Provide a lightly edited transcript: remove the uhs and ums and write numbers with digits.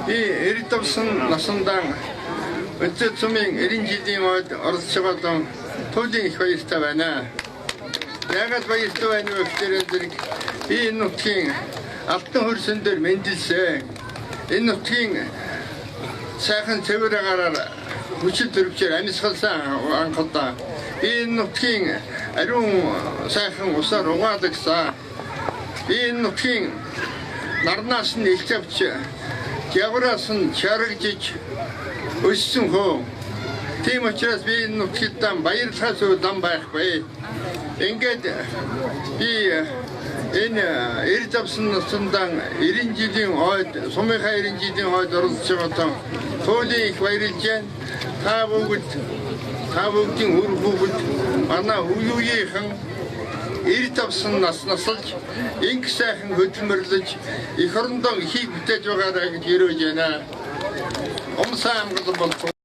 Би 90 давсан насандаа Өнцөд сумын 90 жилийн ойд оролцож байгаа туйлын их баяртай байна. Яагаад баяртай байна вэ гэхээр зэрэг би энэ нутгийн алтан хөрсөн дээр мэндэлсэн. Энэ нутгийн сайхан цэвэр агаараар хүчил төрөвчөөр амьсгалсан анхудаа. Би энэ нутгийн ариун сайхан усаар угаалагсан. Би энэ нутгийн нарнаас нь илч авч жавраас нь чарагжиж өссөн хөө. Тийм учраас би энэ нутгад баярлахаас өөр зам байхгүй. Ингээд би энэ 90 давсан насандаа 90 жилийн ойд, сумынхаа 90 жилийн ойд оролцож байгаа туйлын их баярлж байна. Та бүгд, та бүгдийн үр хүүхэд, манай үе үеийнхэн 90 давсан нас насалж, инг сайхан хөдөлмөрлөж, эх орондоо ихийг бүтээж байгаарай гэж ерөөж байна. Умсан амгалан болтугай.